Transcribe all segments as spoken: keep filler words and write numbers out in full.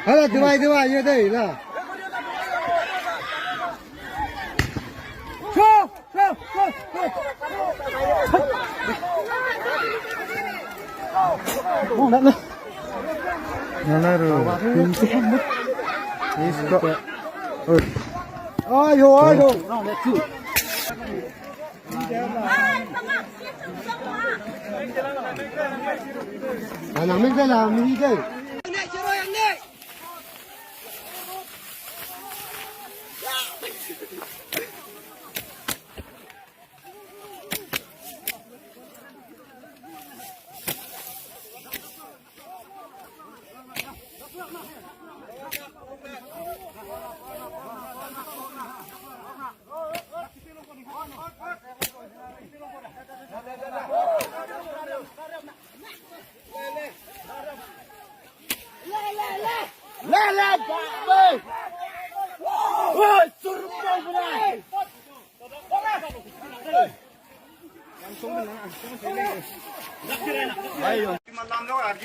Hala, dubai, dubai, ye dei, la. Go, go, go, go. Oh, no, no. No, no, no. Isko. Oh. Ayo, ayo. Anang mengkala mini dei.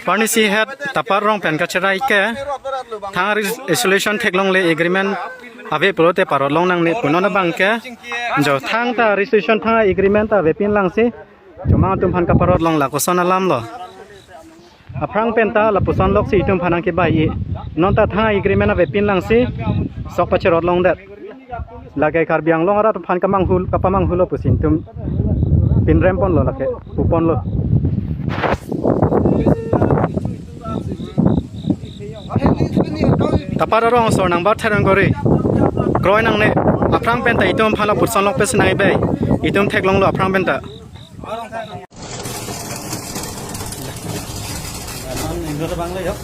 Parnisi het Tapar Rong pen kacherai ke thang res-, resolution theklongle, agreement ave pulote parot long nangne pu non abang ke, jo thangta resolution thang agreement ta avepin langsi, chomang atum aphan kaparot long, lakoson alam lo. Aphrang penta lapuson loksi itum aphan nangkebai-i. Nonta thang agreement avepin langsi sok pacherot longdet. Lake Karbi Anglong arat aphan kamanghu, kapamanghulo pusi itum pinrem ponlo, lake pu ponlo. Tapar arong asor nangbar therang kori. Kroi nangne, aphrang penta itum aphan lapuson lok pesi nangkebai. Itum theklonglo aphrang penta. Indur bang le yok.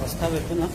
Basta betul na.